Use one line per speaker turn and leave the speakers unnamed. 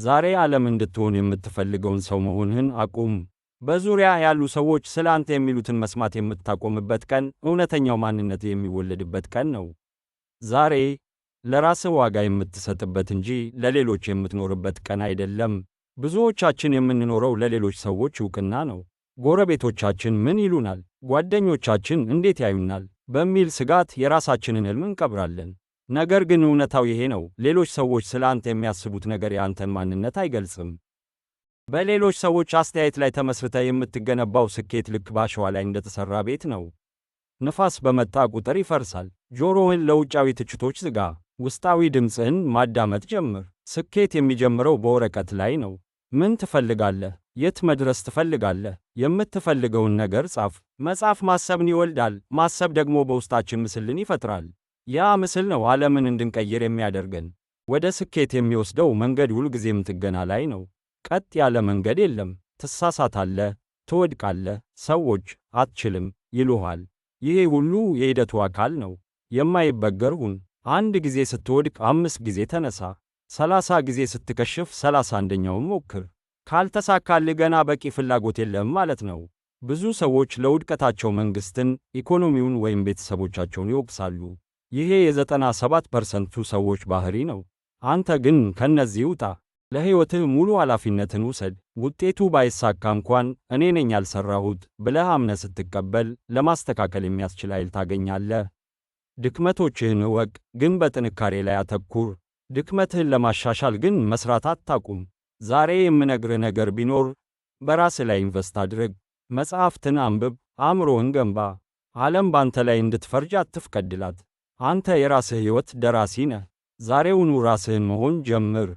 ዛሬ ዓለም እንድትሆን የምትፈልገውን ሰው መሆንህን አቁም። በዙሪያ ያሉ ሰዎች ስለ አንተ የሚሉትን መስማት የምታቆምበት ቀን እውነተኛው ማንነትህ የሚወለድበት ቀን ነው። ዛሬ ለራስህ ዋጋ የምትሰጥበት እንጂ ለሌሎች የምትኖርበት ቀን አይደለም። ብዙዎቻችን የምንኖረው ለሌሎች ሰዎች ዕውቅና ነው። ጎረቤቶቻችን ምን ይሉናል፣ ጓደኞቻችን እንዴት ያዩናል በሚል ስጋት የራሳችንን ሕልም እንቀብራለን። ነገር ግን እውነታው ይሄ ነው፤ ሌሎች ሰዎች ስለ አንተ የሚያስቡት ነገር የአንተን ማንነት አይገልጽም። በሌሎች ሰዎች አስተያየት ላይ ተመስርተህ የምትገነባው ስኬት ልክ በአሸዋ ላይ እንደተሠራ ቤት ነው። ንፋስ በመጣ ቁጥር ይፈርሳል። ጆሮህን ለውጫዊ ትችቶች ዝጋ። ውስጣዊ ድምፅህን ማዳመጥ ጀምር። ስኬት የሚጀምረው በወረቀት ላይ ነው። ምን ትፈልጋለህ? የት መድረስ ትፈልጋለህ? የምትፈልገውን ነገር ጻፍ። መጻፍ ማሰብን ይወልዳል። ማሰብ ደግሞ በውስጣችን ምስልን ይፈጥራል። ያ ምስል ነው ዓለምን እንድንቀይር የሚያደርገን። ወደ ስኬት የሚወስደው መንገድ ሁልጊዜም ጥገና ላይ ነው። ቀጥ ያለ መንገድ የለም። ትሳሳታለህ፣ ትወድቃለህ፣ ሰዎች አትችልም ይሉሃል። ይሄ ሁሉ የሂደቱ አካል ነው። የማይበገር ሁን። አንድ ጊዜ ስትወድቅ 5 ጊዜ ተነሳ። 30 ጊዜ ስትከሽፍ 31ኛውን ሞክር። ካልተሳካልህ ገና በቂ ፍላጎት የለህም ማለት ነው። ብዙ ሰዎች ለውድቀታቸው መንግስትን፣ ኢኮኖሚውን ወይም ቤተሰቦቻቸውን ይወቅሳሉ። ይሄ የ97%ቱ ሰዎች ባህሪ ነው። አንተ ግን ከነዚህ ውጣ። ለሕይወትህ ሙሉ ኃላፊነትን ውሰድ። ውጤቱ ባይሳካ እንኳን "እኔ ነኝ ያልሰራሁት" ብለህ አምነህ ስትቀበል ለማስተካከል የሚያስችል ኃይል ታገኛለህ። ድክመቶችህን እወቅ፣ ግን በጥንካሬ ላይ አተኩር። ድክመትህን ለማሻሻል ግን መስራት አታቁም። ዛሬ የምነግርህ ነገር ቢኖር በራስህ ላይ invest አድርግ። መጽሐፍትን አንብብ፣ አእምሮህን ገንባ። ዓለም ባንተ ላይ እንድትፈርድ አትፍቀድላት። አንተ የራስህ ሕይወት ደራሲ ነህ። ዛሬውኑ ራስህን መሆን ጀምር።